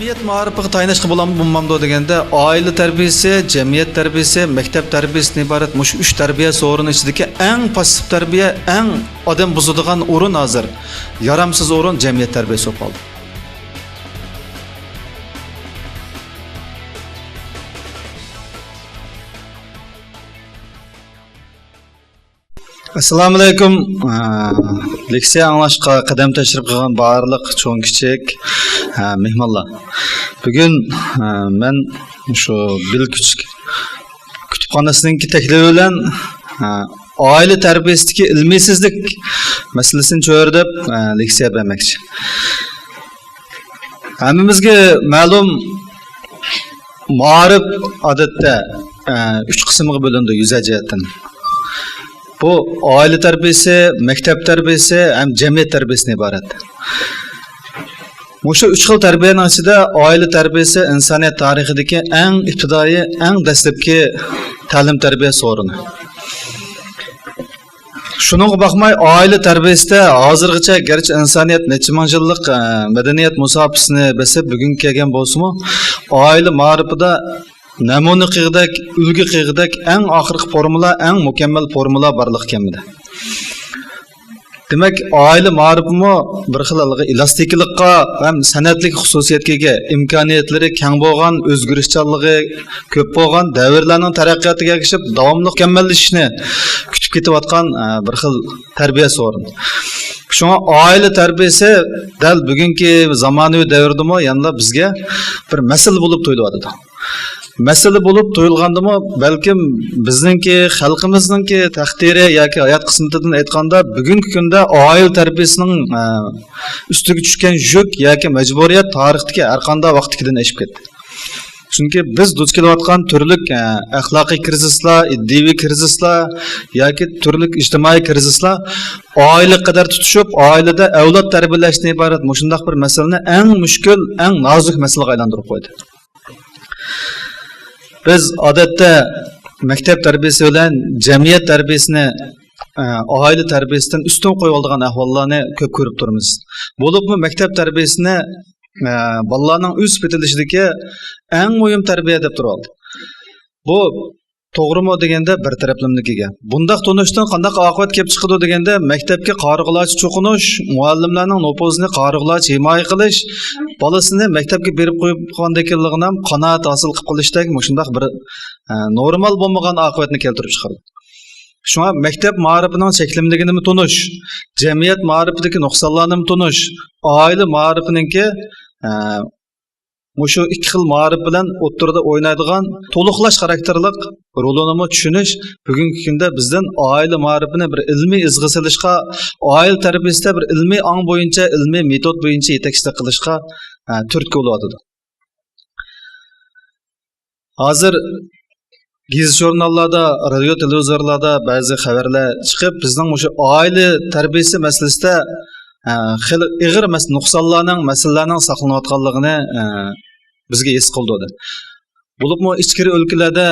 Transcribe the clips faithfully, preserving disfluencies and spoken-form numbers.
جەمئىيەت مائارىپىغا تايىنىشقا بولامدۇ، بولمامدۇ دېگەندە، ئائىلە تەربىيەسى، جەمئىيەت تەربىيەسى، مەكتەپ تەربىيەسىدىن ئىبارەت مۇشۇ ئۈچ تەربىيە سورۇنى ئىچىدىكى ئەڭ پاسسىپ تەربىيە، ئەڭ ئادەم بۇزىدىغان ئورۇن ھازىر، يارامسىز ئورۇن جەمئىيەت تەربىيەسى بولۇپ قالدى. ئەسسالامۇئەلەيكۇم. ئە، لېكسىيە ئاڭلاشقا قەدەم تەشرىپ قىلغان بارلىق چوڭ كىچىك، ئە، مېھمانلار. بۈگۈن، ئە، مەن شۇ بىل كۈچ-، كۇتۇپخانىسىنىڭكى تەكلىپى بىلەن، ئە، ئائىلە تەربىيەسىدىكى ئىلمىيسىزلىك مەسىلىسىنى چۆرىدەپ، ئە، لېكسىيە بەرمەكچى. ھەممىمىزگە مەلۇم، مائارىپ ئادەتتە، ئە، ئۈچ قىسىمغا بۆلۈنىدۇ يۈزەر جەھەتتىن. بۇ ئائىلە تەربىيەسى، مەكتەپ تەربىيەسى ھەم جەمئىيەت تەربىيەسىدىن ئىبارەت. مۇشۇ ئۈچ خىل تەربىيەنىڭ ئىچىدە ئائىلە تەربىيەسى ئىنسانىيەت تارىخىدىكى ئەڭ ئىپتىدائىي، ئەڭ دەسلەپكى تەلىم-تەربىيە سورۇنى. شۇنىڭغا باقماي، ئائىلە تەربىيەسىدە ھازىرغىچە گەرچە ئىنسانىيەت نەچچە مىڭ يىللىق، ئە، مەدەنىيەت مۇساپىسىنى بېسىپ بۈگۈنگە كەلگەن بولسىمۇ، ئائىلە مائارىپىدا نەمۇنە قىلغۇدەك، ئۈلگە قىلغۇدەك ئەڭ ئاخىرقى فورمۇلا، ئەڭ مۇكەممەل فورمۇلا بارلىققا كەلمىدى. دېمەك، ئائىلە مائارىپىمۇ بىر خىل ھالغا ئېلاستىكىلىققا ھەم سەنئەتلىك خۇسۇسىيەتكە ئىگە، ئىمكانىيەتلىرى كەڭ بولغان، ئۆزگىرىشچانلىقى كۆپ بولغان، دەۋرلەرنىڭ تەرەققىياتىغا ئەگىشىپ داۋاملىق مۇكەممەللىشىشنى كۈتۈپ كېتىۋاتقان، ئە، بىر خىل تەربىيە سورۇنى. شۇڭا ئائىلە تەربىيەسى دەل بۈگۈنكى زامانىۋى دەۋردىمۇ يەنىلا بىزگە بىر مەسىلە بولۇپ تۇيۇلۇۋاتىدۇ. مەسىلە بولۇپ تۇيۇلغاندىمۇ، بەلكىم بىزنىڭكى، خەلقىمىزنىڭكى تەقدىرى ياكى ھايات قىسمىتىدىن ئېيتقاندا، بۈگۈنكى كۈندە ئائىلە تەربىيەسىنىڭ، ئە، ئۈستىگە چۈشكەن يۈك ياكى مەجبۇرىيەت تارىختىكى ھەر قانداق ۋاقىتتىكىدىن ئېشىپ كەتتى. چۈنكى بىز دۇچ كېلىۋاتقان تۈرلۈك، ئە، ئەخلاقىي كىرىزىسلار، ئىدىيىۋى كىرىزىسلار ياكى تۈرلۈك ئىجتىمائىي كىرىزىسلار ئائىلىگە قەدەر تۇتىشىپ، ئائىلىدە ئەۋلاد تەربىيەلەشتىن ئىبارەت مۇشۇنداق بىر مەسىلىنى ئەڭ مۈشكۈل، ئەڭ نازۇك مەسىلىگە ئايلاندۇرۇپ قويدى. بىز ئادەتتە مەكتەپ تەربىيەسى بىلەن جەمئىيەت تەربىيەسىنى، ئە، ئائىلە تەربىيەسىدىن ئۈستۈن قويۇۋالىدىغان ئەھۋاللارنى كۆپ كۆرۈپ تۇرىمىز. بولۇپمۇ مەكتەپ تەربىيەسىنى، ئە، بالىلارنىڭ ئۆسۈپ يېتىلىشىدىكى ئەڭ مۇھىم تەربىيە دەپ تۇرۇۋالدى. بۇ توغرىمۇ دېگەندە، بىر تەرەپلىمىلىك گەپ. بۇنداق تونۇشتىن قانداق ئاقىۋەت كېلىپ چىقىدۇ دېگەندە، مەكتەپكە قارىغۇلارچە چوقۇنۇش، مۇئەللىملەرنىڭ نوپۇزىنى قارىغۇلارچە ھىمايە قىلىش، بالىسىنى مەكتەپكە بېرىپ قويۇپ قالغاندىن كېيىنلىغىنام قانائەت ھاسىل قىلىپ قېلىشتەك مۇشۇنداق بىر، ئە، نورمال بولمىغان ئاقىۋەتنى كەلتۈرۈپ چىقىرىدۇ. شۇڭا مەكتەپ مائارىپىنىڭ چەكلىمىلىكىنىمۇ تونۇش، جەمئىيەت مائارىپىدىكى نۇقسانلارنىمۇ تونۇش، ئائىلە مائارىپىنىڭكى، ئە، مۇشۇ ئىككى خىل مائارىپ بىلەن ئوتتۇرىدا ئوينايدىغان تولۇقلاش خاراكتېرلىق رولىنىمۇ چۈشىنىش بۈگۈنكى كۈندە بىزدىن ئائىلە مائارىپىنى بىر ئىلمىي ئىزغا سېلىشقا، ئائىلە تەربىيەسىدە بىر ئىلمىي ئاڭ بويىچە، ئىلمىي مېتود بويىچە يېتەكچىلىك قىلىشقا، ئە، تۈرتكە بولۇۋاتىدۇ. ھازىر گېزىت ژۇرناللاردا، رادىيو تېلېۋىزورلاردا بەزى خەۋەرلەر چىقىپ، بىزنىڭ مۇشۇ ئائىلە تەربىيەسى مەسىلىسىدە، ئە، خېلى ئېغىر مەس-، نۇقسانلارنىڭ، مەسىلىلەرنىڭ ساقلىنىۋاتقانلىقىنى، ئە، بىزگە ھېس قىلدۇردى. بولۇپمۇ ئىچكىرى ئۆلكىلەردە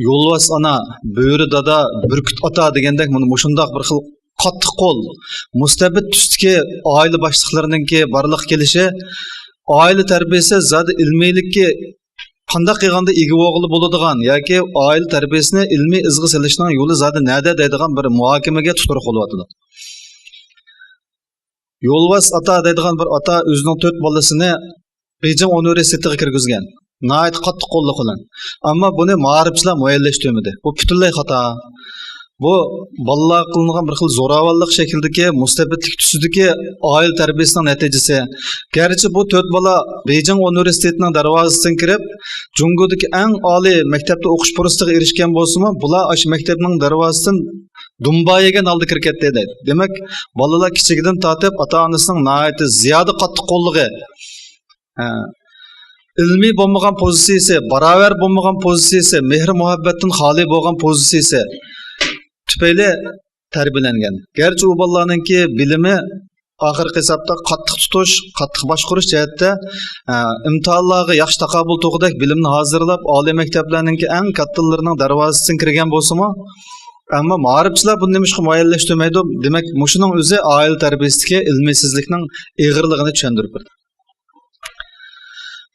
يولۋاس ئانا، بۆرە دادا، بۈركۈت ئاتا دېگەندەك مانا مۇشۇنداق بىر خىل قاتتىق قول، مۇستەبىت تۈستىكى ئائىلە باشلىقلىرىنىڭكى بارلىققا كېلىشى، ئائىلە تەربىيەسى زادى ئىلمىيلىككە قانداق قىلغاندا ئىگە بولغىلى بولىدىغان ياكى ئائىلە تەربىيەسىنى ئىلمىي ئىزغا سېلىشنىڭ يولى زادى نەدە دەيدىغان بىر مۇھاكىمىگە تۇتۇرۇق بولۇۋاتىدۇ. يولۋاس ئاتا دەيدىغان بىر ئاتا ئۆزىنىڭ تۆت بالىسىنى بېيجىڭ ئۇنىۋېرسىتېتىغا كىرگۈزگەن. ناھايىتى قاتتىق قوللۇق بىلەن. ئەمما بۇنى مائارىپچىلار مۇئەييەنلەشتۈرمىدى. بۇ پۈتۈنلەي خاتا. بۇ بالىلارغا قىلىنغان بىر خىل زوراۋانلىق شەكلىدىكى، مۇستەبىتلىك تۈسىدىكى ئائىلە تەربىيەسىنىڭ نەتىجىسى. گەرچە بۇ تۆت بالا بېيجىڭ ئۇنىۋېرسىتېتىنىڭ دەرۋازىسىدىن كىرىپ، جۇڭگودىكى ئەڭ ئالىي مەكتەپتە ئوقۇش پۇرسىتىگە ئېرىشكەن بولسىمۇ، بۇلار ئاشۇ مەكتەپنىڭ دەرۋازىسىدىن دۇمبا يېگەن ھالدا كىرىپ كەتتى دەيدۇ. دېمەك، بالىلار كىچىكىدىن تارتىپ ئاتا-ئانىسىنىڭ ناھايىتى زىيادە قاتتىق قوللۇقى، ھە، ئىلمىي بولمىغان پوزىتسىيىسى، باراۋەر بولمىغان پوزىتسىيىسى، مېھىر-مۇھەببەتتىن خالىي بولغان پوزىتسىيىسى تۈپەيلى تەربىيەلەنگەن. گەرچە ئۇ بالىلارنىڭكى بىلىمى ئاخىرقى ھېسابتا قاتتىق تۇتۇش، قاتتىق باشقۇرۇش جەھەتتە، ئە، ئىمتىھانلارغا ياخشى تاقابىل تۇرغۇدەك بىلىمنى ھازىرلاپ، ئالىي مەكتەپلەرنىڭكى ئەڭ كاتتىلىرىنىڭ دەرۋازىسىدىن كىرگەن بولسىمۇ، ئەمما مائارىپچىلار بۇنى نېمىشقا مۇئەييەنلەشتۈرمەيدۇ؟ دېمەك، مۇشۇنىڭ ئۆزى ئائىلە تەربىيەسىدىكى ئىلمىيسىزلىكنىڭ ئېغىرلىقىنى چۈشەندۈرۈپ بېرىدۇ.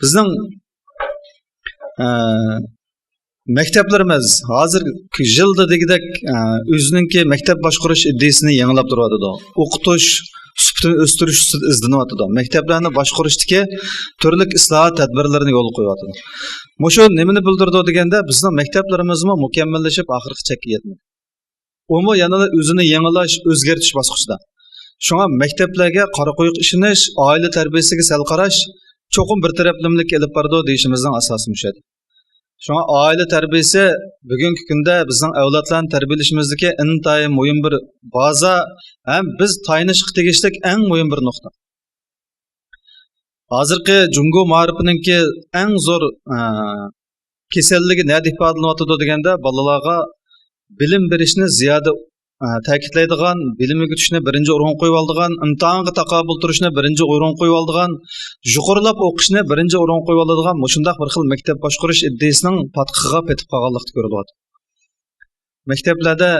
بىزنىڭ، ئە، مەكتەپلىرىمىز ھازىرقى يىلدا دېگۈدەك، ئە، ئۆزىنىڭكى مەكتەپ باشقۇرۇش ئىدىيىسىنى يېڭىلاپ تۇرۇۋاتىدۇ. ئوقۇتۇش سۈپىتىنى ئۆستۈرۈش ئۈستىدە ئىزدىنىۋاتىدۇ. مەكتەپلەرنى باشقۇرۇشتىكى تۈرلۈك ئىسلاھات تەدبىرلىرىنى يولغا قويۇۋاتىدۇ. مۇشۇ نېمىنى بىلدۈرىدۇ دېگەندە، بىزنىڭ مەكتەپلىرىمىزمۇ مۇكەممەللىشىپ، ئاخىرقى چەككە يەتمىدى. ئۇمۇ يەنىلا ئۆزىنى يېڭىلاش، ئۆزگەرتىش باسقۇچىدا. شۇڭا مەكتەپلەرگە قارا قويۇق ئىشىنىش، ئائىلە تەربىيەسىگە سەل قاراش چوقۇم بىر تەرەپلىمىلىككە ئېلىپ بارىدۇ دېيىشىمىزنىڭ ئاساسى مۇشۇ ئىدى. شۇڭا ئائىلە تەربىيەسى بۈگۈنكى كۈندە بىزنىڭ ئەۋلادلارنى تەربىيەلىشىمىزدىكى ئىنتايىن مۇھىم بىر بازا ھەم بىز تايىنىشقا تېگىشلىك ئەڭ مۇھىم بىر نۇقتا. ھازىرقى جۇڭگو مائارىپىنىڭكى ئەڭ زور، ئە، كېسەللىكى نەدە ئىپادىلىنىۋاتىدۇ دېگەندە، بالىلارغا بىلىم بېرىشنى زىيادە، ئە، تەكىتلەيدىغان، بىلىم ئۆگىتىشنى بىرىنچى ئورۇنغا قويۇۋالىدىغان، ئىمتىھانغا تاقابىل تۇرۇشنى بىرىنچى ئورۇنغا قويۇۋالىدىغان، يۇقىرىلاپ ئوقۇشنى بىرىنچى ئورۇنغا قويۇۋالىدىغان مۇشۇنداق بىر خىل مەكتەپ باشقۇرۇش ئىدىيىسىنىڭ پاتقىقىغا پېتىپ قالغانلىقتا كۆرۈلۈۋاتىدۇ. مەكتەپلەردە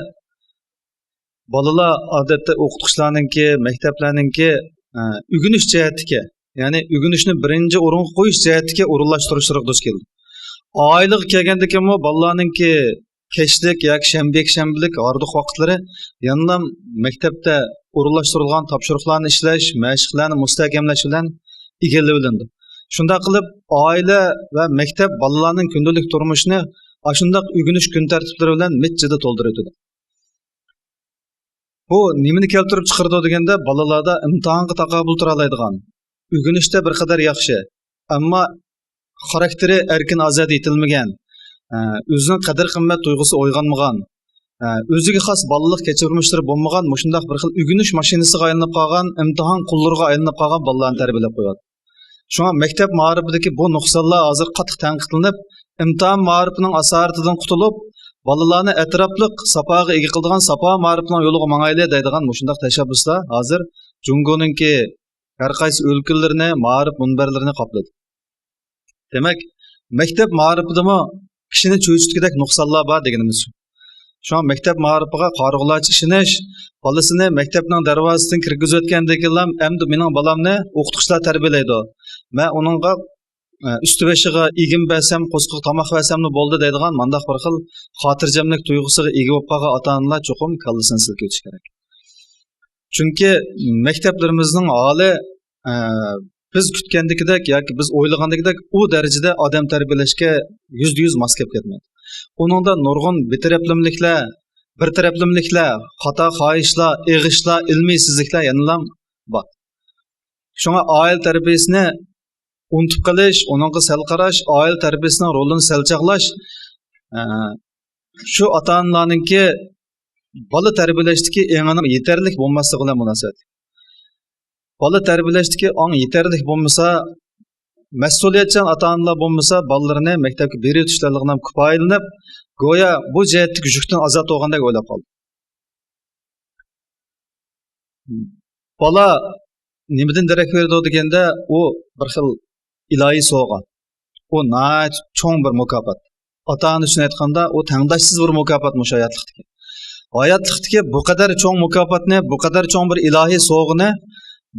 بالىلار ئادەتتە ئوقۇتقۇچىلارنىڭكى، مەكتەپلەرنىڭكى، ئە، ئۆگىنىش جەھەتتىكى، يەنى ئۆگىنىشنى بىرىنچى ئورۇنغا قويۇش جەھەتتىكى ئورۇنلاشتۇرۇشلىرىغا دۇچ كېلىدۇ. ئائىلىگە كەلگەندىكىنمۇ بالىلارنىڭكى كەچلىك ياكى شەنبە يەكشەنبىلىك ھاردۇق ۋاقىتلىرى يەنىلا مەكتەپتە ئورۇنلاشتۇرۇلغان تاپشۇرۇقلارنى ئىشلەش، مەشىقلەرنى مۇستەھكەملەش بىلەن ئىگىلىۋېلىنىدۇ. شۇنداق قىلىپ، ئائىلە ۋە مەكتەپ بالىلارنىڭ كۈندىلىك تۇرمۇشىنى ئاشۇنداق ئۆگىنىش كۈن تەرتىپلىرى بىلەن مىججىدە تولدۇرۇۋېتىدۇ. بۇ نېمىنى كەلتۈرۈپ چىقىرىدۇ دېگەندە، بالىلاردا ئىمتىھانغا تاقابىل تۇرالايدىغان، ئۆگىنىشتە بىر قەدەر ياخشى، ئەمما خاراكتېرى ئەركىن ئازادە يېتىلمىگەن، ئە، ئۆزىنىڭ قەدىر-قىممەت تۇيغۇسى ئويغانمىغان، ئە، ئۆزىگە خاس بالىلىق كەچۈرمىشلىرى بولمىغان، مۇشۇنداق بىر خىل ئۆگىنىش ماشىنىسىغا ئايلىنىپ قالغان، ئىمتىھان قۇللىرىغا ئايلىنىپ قالغان بالىلارنى تەربىيەلەپ قويۇۋاتىدۇ. شۇڭا مەكتەپ مائارىپىدىكى بۇ نۇقسانلار ھازىر قاتتىق تەنقىدلىنىپ، ئىمتىھان مائارىپىنىڭ ئاسارىتىدىن قۇتۇلۇپ، بالىلارنى ئەتراپلىق ساپاغا ئىگە قىلىدىغان ساپا مائارىپىنىڭ يولىغا ماڭايلى دەيدىغان مۇشۇنداق تەشەببۇسلار ھازىر جۇڭگونىڭكى ھەر قايسى ئۆلكىلىرىنى، مائارىپ مۇنبەرلىرىنى قاپلىدى. دېمەك، مەكتەپ مائارىپىدىمۇ كىشىنى چۆچۈتكۈدەك نۇقسانلار بار دېگىنىمىز شۇ. شۇڭا مەكتەپ مائارىپىغا قارىغۇلارچە ئىشىنىش، بالىسىنى مەكتەپنىڭ دەرۋازىسىدىن كىرگۈزۈۋەتكەندىن كېيىنلا، «ئەمدى مېنىڭ بالامنى ئوقۇتقۇچىلار تەربىيەلەيدۇ، مەن ئۇنىڭغا، ئە، ئۈستى بېشىغا ئېگىن بەرسەم، قورسىقىغا تاماق بەرسەملا بولدى» دەيدىغان مانداق بىر خىل خاتىرجەملىك تۇيغۇسىغا ئىگە بولۇپ قالغان ئاتا-ئانىلار چوقۇم كاللىسىنى سىلكىۋېتىشى كېرەك. چۈنكى مەكتەپلىرىمىزنىڭ ھالى، ئە، بىز كۈتكەندىكىدەك ياكى بىز ئويلىغاندىكىدەك ئۇ دەرىجىدە ئادەم تەربىيەلەشكە يۈزدە يۈز ماس كېلىپ كەتمەيدۇ. ئۇنىڭدا نۇرغۇن بىر تەرەپلىمىلىكلەر، بىر تەرەپلىمىلىكلەر، خاتا خاھىشلار، ئېغىشلار، ئىلمىيسىزلىكلەر يەنىلا بار. شۇڭا ئائىلە تەربىيەسىنى ئۇنتۇپ قېلىش، ئۇنىڭغا سەل قاراش، ئائىلە تەربىيەسىنىڭ رولىنى سەل چاغلاش، ئە، شۇ ئاتا-ئانىلارنىڭكى بالا تەربىيەلەشتىكى ئېڭىنىڭ يېتەرلىك بولماسلىقى بىلەن مۇناسىۋەتلىك. بالا تەربىيەلەشتىكى ئاڭ يېتەرلىك بولمىسا، مەسئۇلىيەتچان ئاتا-ئانىلار بولمىسا، بالىلىرىنى مەكتەپكە بېرىۋېتىشلىرىدىن كۇپايىلىنىپ، گويا بۇ جەھەتتىكى يۈكتىن ئازاد بولغاندەك ئويلاپ قالىدۇ. بالا نېمىدىن دېرەك بېرىدۇ دېگەندە، ئۇ بىر خىل ئىلاھىي سوۋغا. ئۇ ناھايىتى چوڭ بىر مۇكاپات. ئاتا-ئانا ئۈچۈن ئېيتقاندا، ئۇ تەڭداشسىز بىر مۇكاپات مۇشۇ ھاياتلىقتىكى. ھاياتلىقتىكى بۇ قەدەر چوڭ مۇكاپاتنى، بۇ قەدەر چوڭ بىر ئىلاھىي سوۋغىنى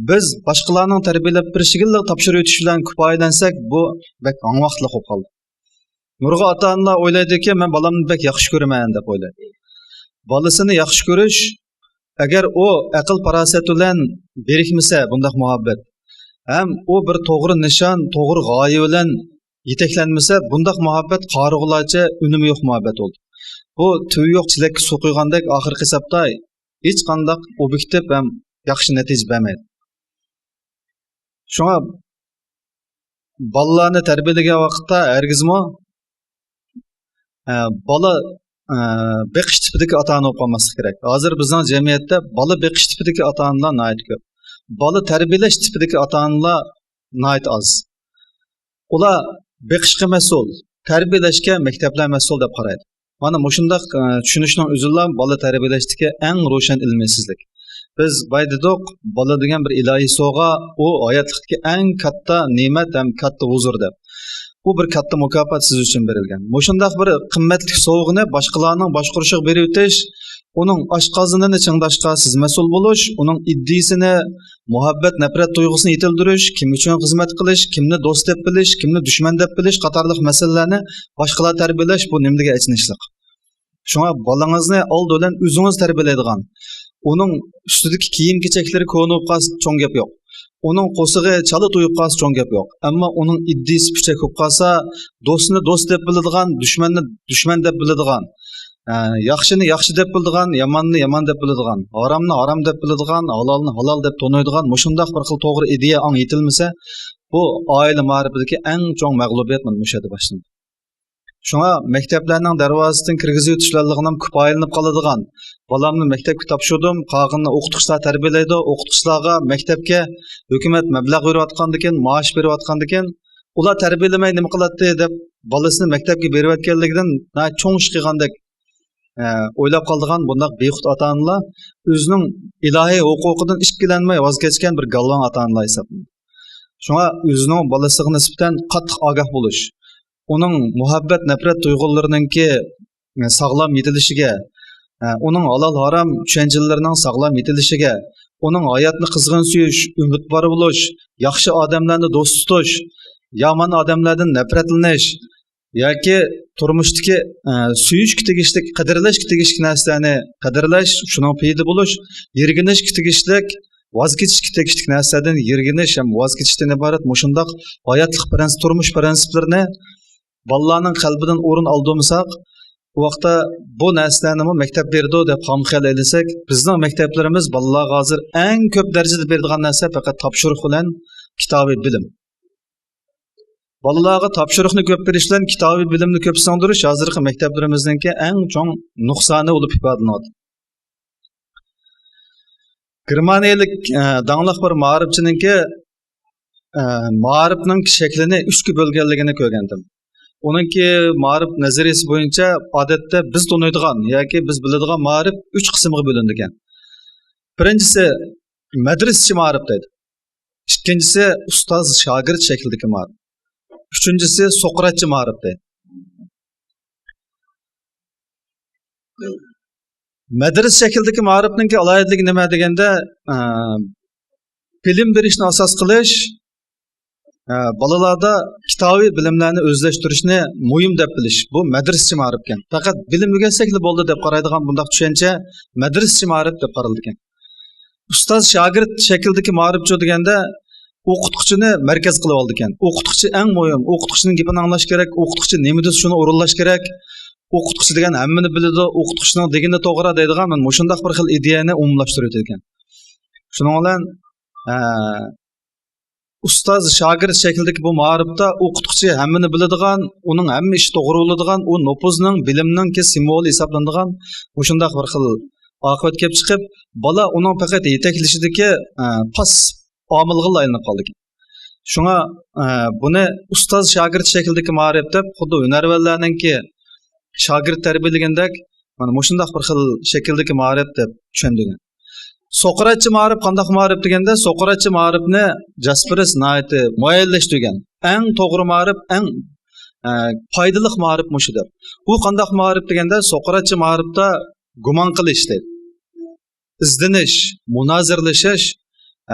بىز باشقىلارنىڭ تەربىيەلەپ بېرىشىگىلا تاپشۇرۇۋېتىش بىلەن كۇپايىلەنسەك، بۇ بەك ھاڭۋاقلىق بولۇپ قالدى. نۇرغۇن ئاتا-ئانىلار ئويلايدۇكى، «مەن بالامنى بەك ياخشى كۆرىمەن» دەپ ئويلايدۇ. بالىسىنى ياخشى كۆرۈش، ئەگەر ئۇ ئەقىل-پاراسەت بىلەن بىرىكمىسە بۇنداق مۇھەببەت، ھەم ئۇ بىر توغرا نىشان، توغرا غايە بىلەن يېتەكلەنمىسە، بۇنداق مۇھەببەت قارىغۇلارچە ئۈنۈمى يوق مۇھەببەت بولىدۇ. بۇ تۈۋى يوق چېلەككە سۇ قۇيغاندەك، ئاخىرقى ھېسابتا ھېچقانداق ئوبيېكتىپ ھەم ياخشى نەتىجە بەرمەيدۇ. شۇڭا بالىلارنى تەربىيەلىگەن ۋاقىتتا ھەرگىزمۇ، ئە، بالا، ئە، بېقىش تىپىدىكى ئاتا-ئانا بولۇپ قالماسلىق كېرەك. ھازىر بىزنىڭ جەمئىيەتتە بالا بېقىش تىپىدىكى ئاتا-ئانىلار ناھايىتى كۆپ. بالا تەربىيەلەش تىپىدىكى ئاتا-ئانىلار ناھايىتى ئاز. ئۇلار بېقىشقا مەسئۇل، تەربىيەلەشكە مەكتەپلەر مەسئۇل دەپ قارايدۇ. مانا مۇشۇنداق، ئە، چۈشىنىشنىڭ ئۆزىلا بالا تەربىيەلەشتىكى ئەڭ روشەن ئىلمىيسىزلىك. بىز بايا دېدۇق، بالا دېگەن بىر ئىلاھىي سوۋغا، ئۇ ھاياتلىقتىكى ئەڭ كاتتا نېمەت ھەم كاتتا ھۇزۇر دەپ. بۇ بىر كاتتا مۇكاپات سىز ئۈچۈن بېرىلگەن. مۇشۇنداق بىر قىممەتلىك سوۋغىنى باشقىلارنىڭ باشقۇرۇشىغا بېرىۋېتىش، ئۇنىڭ ئاشقازىنىنى چىڭداشقا سىز مەسئۇل بولۇش، ئۇنىڭ ئىدىيىسىنى مۇھەببەت، نەپرەت تۇيغۇسىنى يېتىلدۈرۈش، كىم ئۈچۈن خىزمەت قىلىش، كىمنى دوست دەپ بىلىش، كىمنى دۈشمەن دەپ بىلىش قاتارلىق مەسىلىلەرنى باشقىلار تەربىيەلەش، بۇ نېمىدېگەن ئېچىنىشلىق. شۇڭا بالىڭىزنى ئالدى بىلەن ئۆزىڭىز تەربىيەلەيدىغان، ئۇنىڭ ئۈستىدىكى كىيىم-كېچەكلىرى كونا بولۇپ قالسا چوڭ گەپ يوق. ئۇنىڭ قورسىقى چالا تويۇپ قالسا چوڭ گەپ يوق. ئەمما ئۇنىڭ ئىدىيىسى پۈچەك بولۇپ قالسا، دوستنى دوست دەپ بىلىدىغان، دۈشمەننى دۈشمەن دەپ بىلىدىغان، ئە، ياخشىنى ياخشى دەپ بىلىدىغان، ياماننى يامان دەپ بىلىدىغان، ھارامنى ھارام دەپ بىلىدىغان، ھالالنى ھالال دەپ تونۇيدىغان مۇشۇنداق بىر خىل توغرا ئىدىيە ئاڭ يېتىلمىسە، بۇ ئائىلە مائارىپىدىكى ئەڭ چوڭ مەغلۇبىيەت مانا مۇشۇ يەردە باشلىنىدۇ. شۇڭا مەكتەپلەرنىڭ دەرۋازىسىدىن كىرگۈزۈۋېتىش بىلەنلا كۇپايىلىنىپ قالىدىغان، بالامنى مەكتەپكە تاپشۇردۇم، قالغىنىنى ئوقۇتقۇچىلار تەربىيەلەيدۇ، ئوقۇتقۇچىلارغا مەكتەپكە ھۆكۈمەت مەبلەغ بېرىۋاتقاندىكىن، مائاش بېرىۋاتقاندىكىن، ئۇلار تەربىيەلىمەي نېمە قىلاتتى دەپ، بالىسىنى مەكتەپكە بېرىۋەتكەنلىكىدىن ناھايىتى چوڭ ئىش قىلغاندەك، ئە، ئويلاپ قالىدىغان بۇنداق بىخۇد ئاتا-ئانىلار ئۆزىنىڭ ئىلاھىي ھوقۇقىدىن ئىككىلەنمەي ۋاز كەچكەن بىر گالۋاڭ ئاتا-ئانىلار ھېسابلىنىدۇ. شۇڭا ئۆزىنىڭ بالىسىغا نىسبەتەن قاتتىق ئاگاھ بولۇش، ئۇنىڭ مۇھەببەت، نەپرەت تۇيغۇلىرىنىڭكى ساغلام يېتىلىشىگە، ئۇنىڭ ھالال-ھارام چۈشەنچىلىرىنىڭ ساغلام يېتىلىشىگە، ئۇنىڭ ھاياتنى قىزغىن سۆيۈش، ئۈمىدۋار بولۇش، ياخشى ئادەملەرنى دوست تۇتۇش، يامان ئادەملەردىن نەپرەتلىنىش ياكى تۇرمۇشتىكى، ئە، سۆيۈشكە تېگىشلىك، قەدىرلەشكە تېگىشلىك نەرسىلەرنى قەدىرلەش، شۇنىڭ پېيىدە بولۇش، يىرگىنىشكە تېگىشلىك، ۋاز كېچىشكە تېگىشلىك نەرسىلەردىن يىرگىنىش ھەم ۋاز كېچىشتىن ئىبارەت مۇشۇنداق ھاياتلىق پىرىنسىپ، تۇرمۇش پىرىنسىپلىرىنى بالىلارنىڭ قەلبىدىن ئورۇن ئالدۇرمىساق، ئۇ ۋاقىتتا بۇ نەرسىلەرنىمۇ مەكتەپ بېرىدۇ دەپ خام خىيال ئېلىسەك، بىزنىڭ مەكتەپلىرىمىز بالىلارغا ھازىر ئەڭ كۆپ دەرىجىدە بېرىدىغان نەرسە پەقەت تاپشۇرۇق بىلەن كىتابىي بىلىم. بالىلارغا تاپشۇرۇقنى كۆپ بېرىش بىلەن كىتابىي بىلىمنى كۆپ سىڭدۈرۈش ھازىرقى مەكتەپلىرىمىزنىڭكى ئەڭ چوڭ نۇقسانى بولۇپ ئىپادىلىنىۋاتىدۇ. گېرمانىيەلىك، ئە، داڭلىق بىر مائارىپچىنىڭكى، ئە، مائارىپنىڭ شەكلىنى ئۈچكە بۆلگەنلىكىنى كۆرگەنتىم. ئۇنىڭكى مائارىپ نەزەرىيىسى بويىچە ئادەتتە بىز تونۇيدىغان ياكى بىز بىلىدىغان مائارىپ ئۈچ قىسىمغا بۆلۈنىدىكەن. بىرىنچىسى مەدرىسىچە مائارىپ دەيدۇ. ئىككىنچىسى ئۇستاز شاگىرت شەكلىدىكى مائارىپ. ئۈچىنچىسى سوقراتچە مائارىپ دەيدۇ. مەدرىسە شەكلىدىكى مائارىپنىڭكى ئالاھىدىلىكى نېمە دېگەندە، ئە، بىلىم بېرىشنى ئاساس قىلىش، ئە، بالىلاردا كىتابىي بىلىملەرنى ئۆزلەشتۈرۈشنى مۇھىم دەپ بىلىش، بۇ مەدرىسىچە مائارىپكەن. پەقەت بىلىم ئۆگەتسەكلا بولدى دەپ قارايدىغان بۇنداق چۈشەنچە مەدرىسىچە مائارىپ دەپ قارىلىدىكەن. ئۇستاز شاگىرت شەكلىدىكى مائارىپچۇ دېگەندە، ئوقۇتقۇچىنى مەركەز قىلىۋالىدىكەن. ئوقۇتقۇچى ئەڭ مۇھىم، ئوقۇتقۇچىنىڭ گېپىنى ئاڭلاش كېرەك، ئوقۇتقۇچى نېمە دېسە شۇنى ئورۇنلاش كېرەك، ئوقۇتقۇچى دېگەن ھەممىنى بىلىدۇ، ئوقۇتقۇچىنىڭ دېگىنى توغرا دەيدىغان مانا مۇشۇنداق بىر خىل ئىدىيەنى ئومۇملاشتۇرۇۋېتىدىكەن. شۇنىڭ بىلەن، ئە، ئۇستاز شاگىرت شەكلىدىكى بۇ مائارىپتا ئوقۇتقۇچى ھەممىنى بىلىدىغان، ئۇنىڭ ھەممە ئىشى توغرا بولىدىغان، ئۇ نوپۇزنىڭ، بىلىمنىڭكى سىمۋولى ھېسابلىنىدىغان مۇشۇنداق بىر خىل ئاقىۋەت كېلىپ چىقىپ، بالا ئۇنىڭ پەقەت يېتەكلىشىدىكى، ئە، پاس ئامىلغىلا ئايلىنىپ قالىدىكەن. شۇڭا، ئە، بۇنى ئۇستاز شاگىرت شەكلىدىكى مائارىپ دەپ، خۇددى ھۈنەرۋەنلەرنىڭكى شاگىرت تەربىيەلىگەندەك، مانا مۇشۇنداق بىر خىل شەكىلدىكى مائارىپ دەپ چۈشەندۈرگەن. سوقراتچە مائارىپ قانداق مائارىپ دېگەندە، سوقراتچە مائارىپنى جاسپېرس ناھايىتى مۇئەييەنلەشتۈرگەن. ئەڭ توغرا مائارىپ، ئەڭ، ئە، پايدىلىق مائارىپ مۇشۇ دەپ. ئۇ قانداق مائارىپ دېگەندە، سوقراتچە مائارىپتا گۇمان قىلىش دەيدۇ. ئىزدىنىش، مۇنازىرىلىشىش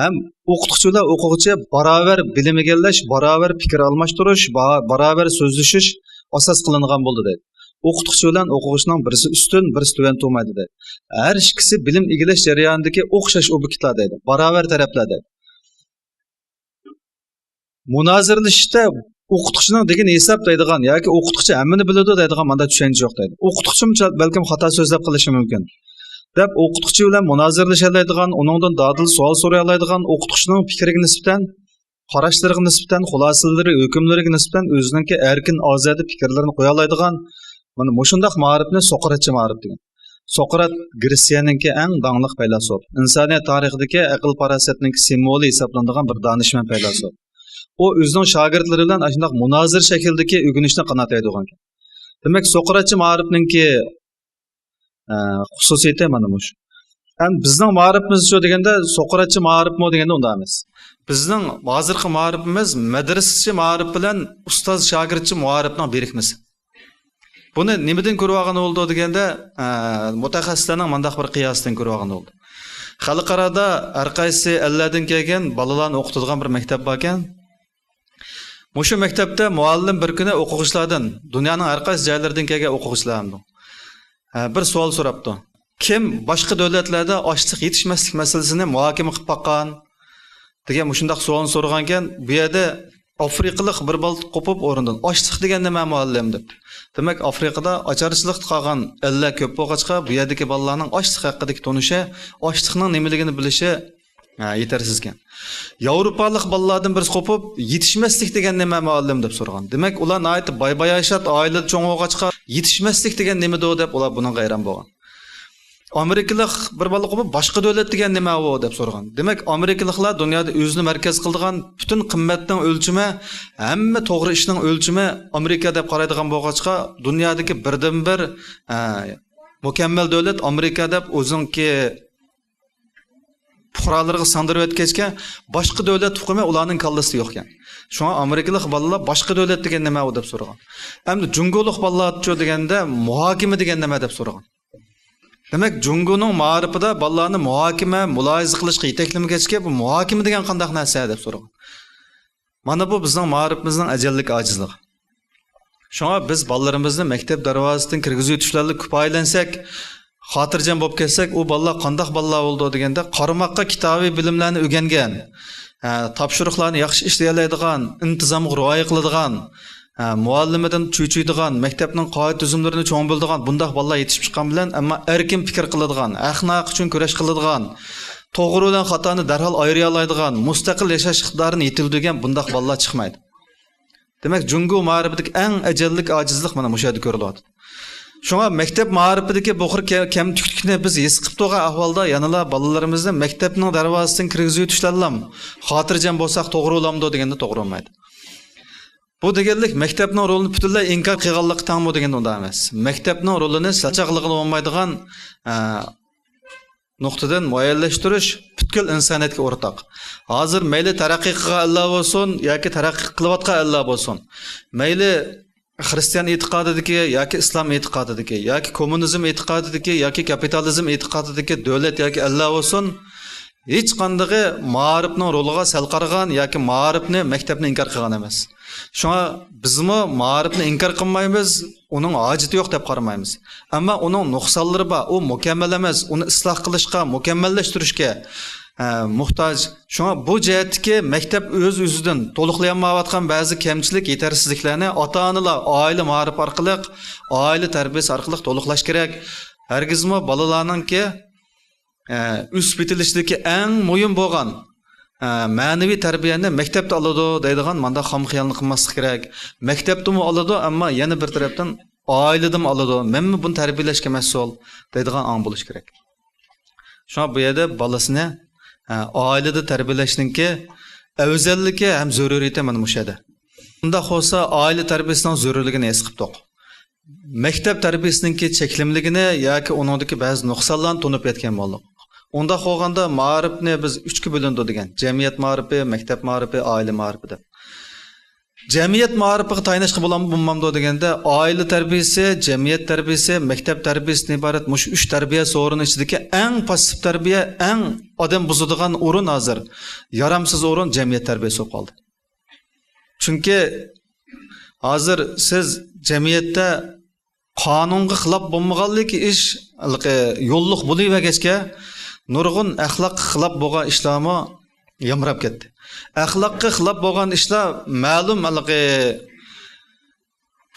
ھەم ئوقۇتقۇچى بىلەن ئوقۇغۇچى باراۋەر بىلىم ئىگىلەش، باراۋەر پىكىر ئالماشتۇرۇش، با-، باراۋەر سۆزلىشىش ئاساس قىلىنغان بولدى دەيدۇ. ئوقۇتقۇچى بىلەن ئوقۇغۇچىنىڭ بىرسى ئۈستۈن، بىرسى تۆۋەن تۇرمايدۇ دەيدۇ. ھەر ئىككىسى بىلىم ئىگىلەش جەريانىدىكى ئوخشاش ئوبيېكتلار دەيدۇ، باراۋەر تەرەپلەر دەيدۇ. مۇنازىرىلىشىشتە ئوقۇتقۇچىنىڭ دېگىنى ھېساب دەيدىغان ياكى ئوقۇتقۇچى ھەممىنى بىلىدۇ دەيدىغان مانداق چۈشەنچە يوق دەيدۇ. ئوقۇتقۇچىمۇ چا-، بەلكىم خاتا سۆزلەپ قېلىشى مۇمكىن دەپ، ئوقۇتقۇچى بىلەن مۇنازىرىلىشەلەيدىغان، ئۇنىڭدىن دادىل سوئال سورايالايدىغان، ئوقۇتقۇچىنىڭ پىكرىگە نىسبەتەن، قاراشلىرىغا نىسبەتەن، خۇلاسىلىرى، ھۆكۈملىرىگە نىسبەتەن ئۆزىنىڭكى ئەركىن ئازادە پىكىرلىرىنى قويالايدىغان، مانا مۇشۇنداق مائارىپنى سوقراتچە مائارىپ دېگەن. سوقرات گرېتسىيەنىڭكى ئەڭ داڭلىق پەيلاسوپ، ئىنسانىيەت تارىخىدىكى ئەقىل-پاراسەتنىڭكى سىمۋولى ھېسابلىنىدىغان بىر دانىشمەن پەيلاسوپ. ئۇ ئۆزىنىڭ شاگىرتلىرى بىلەن ئاشۇنداق مۇنازىرە شەكلىدىكى ئۆگىنىشنى قانات يايدۇرغان. دېمەك، سوقراتچە مائارىپنىڭكى، ئە، خۇسۇسىيىتى مانا مۇشۇ. ئەمدى بىزنىڭ مائارىپىمىزچۇ دېگەندە، سوقراتچە مائارىپمۇ دېگەندە ئۇنداق ئەمەس. بىزنىڭ ھازىرقى مائارىپىمىز مەدرىسىچە مائارىپ بىلەن ئۇستاز-شاگىرتچە مائارىپنىڭ بىرىكمىسى. بۇنى نېمىدىن كۆرۈۋالغىلى بولىدۇ دېگەندە، ئە، مۇتەخەسسىسلەرنىڭ مانداق بىر قىياسىدىن كۆرۈۋالغىلى بولىدۇ. خەلقئارادا ھەر قايسى ئەللەردىن كەلگەن بالىلارنى ئوقۇتىدىغان بىر مەكتەپ باركەن. مۇشۇ مەكتەپتە مۇئەللىم بىر كۈنى ئوقۇغۇچىلاردىن، دۇنيانىڭ ھەر قايسى جايلىرىدىن كەلگەن ئوقۇغۇچىلار ھەمدە، ھە، بىر سوئال سوراپتۇ. كىم باشقا دۆلەتلەردە ئاشلىق يېتىشمەسلىك مەسىلىسىنى مۇھاكىمە قىلىپ باققان؟ دېگەن مۇشۇنداق سوئالنى سورىغانكەن، بۇ يەردە ئافرىقىلىق بىر بالا قوپۇپ ئورنىدىن، «ئاشلىق دېگەن نېمە، مۇئەللىم؟» دەپتۇ. دېمەك، ئافرىقىدا ئاچارچىلىقتا قالغان ئەللەر كۆپ بولغاچقا، بۇ يەردىكى بالىلارنىڭ ئاشلىق ھەققىدىكى تونۇشى، ئاشلىقنىڭ نېمىلىكىنى بىلىشى، ھە، يېتەرسىزكەن. ياۋروپالىق بالىلاردىن بىرسى قوپۇپ، «يېتىشمەسلىك دېگەن نېمە، مۇئەللىم؟» دەپ سورىغان. دېمەك، ئۇلار ناھايىتى باي-باياشات ئائىلىدە چوڭ بولغاچقا، «يېتىشمەسلىك دېگەن نېمىدۇ؟» دەپ ئۇلار بۇنىڭغا ھەيران بولغان. ئامېرىكىلىق بىر بالا قوپۇپ، «باشقا دۆلەت دېگەن نېمە ئۇ؟» دەپ سورىغان. دېمەك، ئامېرىكىلىقلار دۇنيادا ئۆزىنى مەركەز قىلىدىغان پۈتۈن قىممەتنىڭ ئۆلچىمى، ھەممە توغرا ئىشنىڭ ئۆلچىمى ئامېرىكا دەپ قارايدىغان بولغاچقا، دۇنيادىكى بىردىنبىر، ئە، مۇكەممەل دۆلەت ئامېرىكا دەپ ئۆزىنىڭكى پۇقرالىرىغا سىڭدۈرۈۋەتكەچكە، باشقا دۆلەت ئۇقۇمى ئۇلارنىڭ كاللىسىدا يوقكەن. شۇڭا ئامېرىكىلىق بالىلار «باشقا دۆلەت دېگەن نېمە ئۇ؟» دەپ سورىغان. ئەمدى جۇڭگولۇق بالىلارچۇ دېگەندە، «مۇھاكىمە دېگەن نېمە؟» دەپ سورىغان. دېمەك، جۇڭگونىڭ مائارىپىدا بالىلارنى مۇھاكىمە، مۇلاھىزە قىلىشقا يېتەكلىمىگەچكە، «بۇ مۇھاكىمە دېگەن قانداق نەرسە؟» دەپ سورىغان. مانا بۇ بىزنىڭ مائارىپىمىزنىڭ ئەجەللىك ئاجىزلىقى. شۇڭا بىز بالىلىرىمىزنى مەكتەپ دەرۋازىسىدىن كىرگۈزۈۋېتىش بىلەنلا كۇپايىلەنسەك، خاتىرجەم بولۇپ كەتسەك، ئۇ بالىلار قانداق بالىلار بولىدۇ دېگەندە، قارىماققا كىتابىي بىلىملەرنى ئۆگەنگەن، ھە، تاپشۇرۇقلارنى ياخشى ئىشلىيەلەيدىغان، ئىنتىزامغا رىئايە قىلىدىغان، ھە، مۇئەللىمىدىن چۆچۈيدىغان، مەكتەپنىڭ قائىدە-تۈزۈملىرىنى چوڭ بىلىدىغان بۇنداق بالىلار يېتىشىپ چىققان بىلەن، ئەمما ئەركىن پىكىر قىلىدىغان، ھەق-ناھەق ئۈچۈن كۈرەش قىلىدىغان، توغرا بىلەن خاتانى دەرھال ئايرىيالايدىغان، مۇستەقىل ياشاش ئىقتىدارىنى يېتىلدۈرگەن بۇنداق بالىلار چىقمايدۇ. دېمەك، جۇڭگو مائارىپىدىكى ئەڭ ئەجەللىك ئاجىزلىق مانا مۇشۇ يەردە كۆرۈلۈۋاتىدۇ. شۇڭا مەكتەپ مائارىپىدىكى بۇ خىل كە-، كەمتۈكلۈكنى بىز ھېس قىلىپ تۇرغان ئەھۋالدا يەنىلا بالىلىرىمىزنى مەكتەپنىڭ دەرۋازىسىدىن كىرگۈزۈۋېتىشلەرلام خاتىرجەم بولساق توغرا بولامدۇ دېگەندە توغرا بولمايدۇ. بۇ دېگەنلىك مەكتەپنىڭ رولىنى پۈتۈنلەي ئىنكار قىلغانلىققا تەڭمۇ دېگەندە ئۇنداق ئەمەس. مەكتەپنىڭ رولىنى سەل چاغلىغىلى بولمايدىغان، ئە، نۇقتىدىن مۇئەييەنلەشتۈرۈش پۈتكۈل ئىنسانىيەتكە ئورتاق. ھازىر مەيلى تەرەققىي قىلغان ئەللەر بولسۇن ياكى تەرەققىي قىلىۋاتقان ئەللەر بولسۇن، مەيلى خىرىستىيان ئېتىقادىدىكى ياكى ئىسلام ئېتىقادىدىكى ياكى كوممۇنىزم ئېتىقادىدىكى ياكى كاپىتالىزم ئېتىقادىدىكى دۆلەت ياكى ئەللەر بولسۇن، ھېچقاندىقى مائارىپنىڭ رولىغا سەل قارىغان ياكى مائارىپنى، مەكتەپنى ئىنكار قىلغان ئەمەس. شۇڭا بىزمۇ مائارىپنى ئىنكار قىلمايمىز، ئۇنىڭ ھاجىتى يوق دەپ قارىمايمىز. ئەمما ئۇنىڭ نۇقسانلىرى بار، ئۇ مۇكەممەل ئەمەس، ئۇنى ئىسلاھ قىلىشقا، مۇكەممەللەشتۈرۈشكە، ھە، موھتاج. شۇڭا بۇ جەھەتتىكى مەكتەپ ئۆز-ئۆزىدىن تولۇقلىيالمايۋاتقان بەزى كەمچىلىك، يېتەرسىزلىكلەرنى ئاتا-ئانىلار ئائىلە مائارىپى ئارقىلىق، ئائىلە تەربىيەسى ئارقىلىق تولۇقلاش كېرەك. ھەرگىزمۇ بالىلارنىڭكى، ئە، ئۆسۈپ يېتىلىشىدىكى ئەڭ مۇھىم بولغان، ئە، مەنىۋى تەربىيەنى مەكتەپتە ئالىدۇ دەيدىغان مانداق خام خىيالنى قىلماسلىق كېرەك. مەكتەپتىمۇ ئالىدۇ، ئەمما يەنە بىر تەرەپتىن ئائىلىدىمۇ ئالىدۇ. مەنمۇ بۇنى تەربىيەلەشكە مەسئۇل دەيدىغان ئاڭ بولۇش كېرەك. شۇڭا بۇ يەردە بالىسىنى، ئە، ئائىلىدە تەربىيەلەشنىڭكى ئەۋزەللىكى ھەم زۆرۈرىيىتى مانا مۇشۇ يەردە. ئۇنداق بولسا ئائىلە تەربىيەسىنىڭ زۆرۈرلۈكىنى ھېس قىپتۇق. مەكتەپ تەربىيەسىنىڭكى چەكلىمىلىكىنى ياكى ئۇنىڭدىكى بەزى نۇقسانلارنى تونۇپ يەتكەن بولدۇق. ئۇنداق بولغاندا مائارىپنى بىز ئۈچكە بۆلۈنىدۇ دېگەن، جەمئىيەت مائارىپى، مەكتەپ مائارىپى، ئائىلە مائارىپى دەپ. جەمئىيەت مائارىپىغا تايىنىشقا بولامدۇ، بولمامدۇ دېگەندە، ئائىلە تەربىيەسى، جەمئىيەت تەربىيەسى، مەكتەپ تەربىيەسىدىن ئىبارەت مۇشۇ ئۈچ تەربىيە سورۇنى ئىچىدىكى ئەڭ پاسسىپ تەربىيە، ئەڭ ئادەم بۇزىدىغان ئورۇن ھازىر يارامسىز ئورۇن جەمئىيەت تەربىيەسى بولۇپ قالدى. چۈنكى ھازىر سىز جەمئىيەتتە قانۇنغا خىلاپ بولمىغانلىكى ئىش، ھېلىقى يوللۇق بولۇۋەرگەچكە، نۇرغۇن ئەخلاققا خىلاپ بولغان ئىشلارمۇ يامراپ كەتتى. ئەخلاققا خىلاپ بولغان ئىشلار مەلۇم ھېلىقى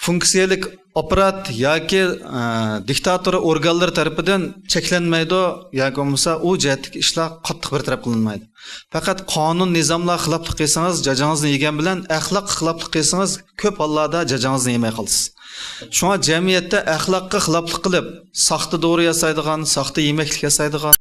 فۇنكسىيەلىك ئاپپارات ياكى، ئە، دىكتاتور ئورگانلىرى تەرىپىدىن چەكلەنمەيدۇ ياكى بولمىسا ئۇ جەھەتتىكى ئىشلار قاتتىق بىر تەرەپ قىلىنمايدۇ. پەقەت قانۇن نىزاملارغا خىلاپلىق قىلسىڭىز، جاجىڭىزنى يېگەن بىلەن، ئەخلاققا خىلاپلىق قىلسىڭىز، كۆپ ھاللاردا جاجىڭىزنى يېمەي قالىسىز. شۇڭا جەمئىيەتتە ئەخلاققا خىلاپلىق قىلىپ، ساختا دورا ياسايدىغان، ساختا يېمەكلىك ياسايدىغان،